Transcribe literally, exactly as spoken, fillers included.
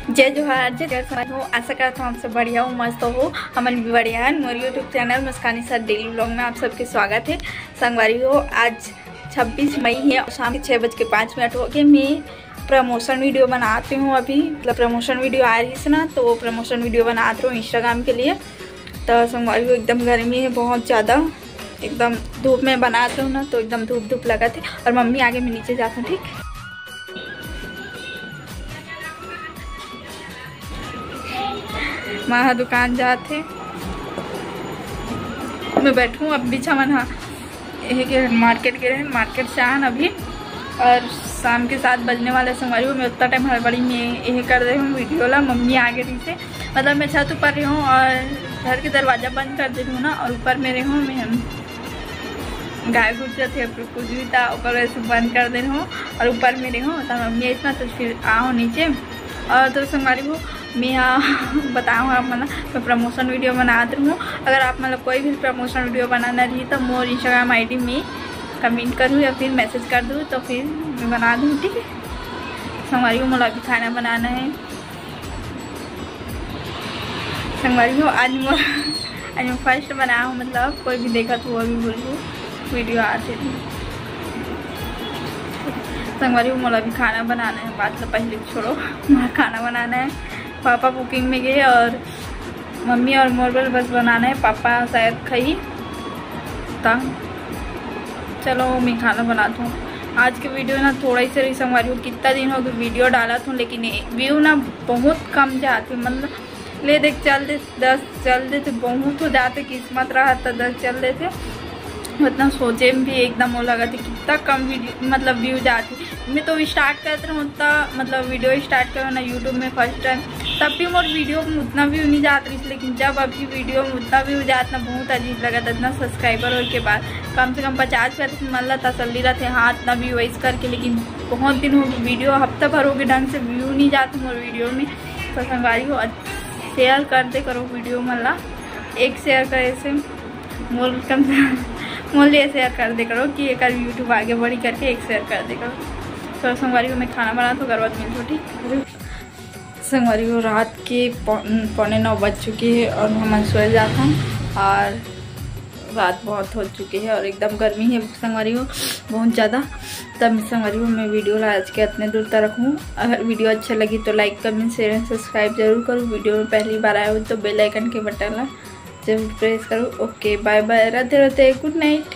जय जोहार, जय जोहार संगवारी हो। आशा करत हूँ आप सब बढ़िया हो, मस्त हो। हमन भी बढ़िया हन। मोर YouTube चैनल मुस्कानी साथ डेली व्लॉग में आप सबके स्वागत है। संगवारी हो, आज छब्बीस मई है और शाम के छः बज के पाँच मिनट हो गए। मैं प्रमोशन वीडियो बनाती हूँ अभी, मतलब प्रमोशन वीडियो आ रही है ना, तो वो प्रमोशन वीडियो बनाती हूँ Instagram के लिए। तो संगवारी हो, एकदम गर्मी है बहुत ज़्यादा, एकदम धूप में बनाती हूँ ना, तो एकदम धूप धूप लगत है। और मम्मी आगे, मैं नीचे जाती हूँ, ठीक। माँ ह दुकान जात हे, मैं बैठूँ। अब बिछा मन हा, यही के मार्केट गे रहे, मार्केट से आन अभी, और शाम के सात बजने वाला है संगवारी हो। मैं उतना टाइम हड़बड़ी में यही कर दे हूँ वीडियो ला। मम्मी आगे रही से, मतलब मैं छत ऊपर रही हूँ और घर के दरवाजा बंद कर दे रही हूँ ना, और ऊपर में रही हूँ मैं, हम गाय घुस जाते हैं, फिर कुछ भी था, ओकर वजह से बंद कर दे रही हूँ। और ऊपर में रही हूँ, तो मम्मी इतना, तो फिर आओ नीचे। और तो संगवारी हो, मैं यहाँ बताऊँ आप मन, मैं प्रमोशन वीडियो बनात रहूँ। अगर आप मतलब कोई भी प्रमोशन वीडियो बनाना रही, तो मोर Instagram ID में कमेंट करूँ या फिर मैसेज कर दूँ, तो फिर मैं बना दूँ, ठीक है। संगवारी हो, मोला अभी खाना बनाना है। संगवारी हो, आज मोर, आज मैं फर्स्ट बनाया हूँ, मतलब कोई भी देखत हो अभी बोलहू वीडियो आते थे। संगवारी हो, मोला अभी खाना बनाना है, बात तो पहले छोड़ो, मोला खाना बनाना है। पापा कुकिंग में गए और मम्मी और मोर बर बस बनाना है, पापा शायद खाई। ता चलो मैं खाना बनाती हूँ। आज के वीडियो ना थोड़ा ही से रही संगवारी हो, कितना दिन हो गए वीडियो डालत हूँ, लेकिन व्यू ना बहुत कम जाते, मतलब ले देख चल दे, दस चल दे तो बहुत हो जाते, किस्मत रहा तो दस चल देते। उतना सोचे में भी एकदम वो लगा था, कितना कम वीडियो, मतलब व्यू जाते। मैं तो स्टार्ट करत रहूँ त, मतलब वीडियो स्टार्ट करो ना YouTube में फर्स्ट टाइम, तब भी मोर वीडियो में उतना व्यू नहीं जात रही, लेकिन जब अभी वीडियो में उतना व्यू जात ना, बहुत अजीब लगा था। इतना सब्सक्राइबर होए के बाद कम से कम पचास पैंतीस मन ला तसल्ली रहते, हाँ इतना व्यू ऐसे करके, लेकिन बहुत दिन हो गए वीडियो, हफ्ता भर हो गए ढंग से व्यू नहीं जाते मोर वीडियो में। तो संगवारी हो, शेयर कर दे करो वीडियो मन ला, एक शेयर करे से मोर कम से मोर लिए शेयर कर दे करो कि एकर YouTube आगे बढ़ी करके एक शेयर कर दे करो। तो संगवारी हो, मैं खाना बनात हूँ, ओकर बाद मिलत हूँ, ठीक। संगवारी हो, रात के पौ-, पौने नौ बज चुके हैं और हमन सोए जात हन और रात बहुत हो चुके हैं और एकदम गर्मी है संगवारी हो, बहुत ज़्यादा। तब संगवारी हो, मैं वीडियो ला आज के इतने दूर तक रखूँ। अगर वीडियो अच्छा लगी तो like, comment, share and subscribe जरूर करूँ। वीडियो में पहली बार आए हो तो बेल आइकन के बटन ला जरूर प्रेस करूँ। ओके, बाय बाय, राधे राधे, गुड नाइट।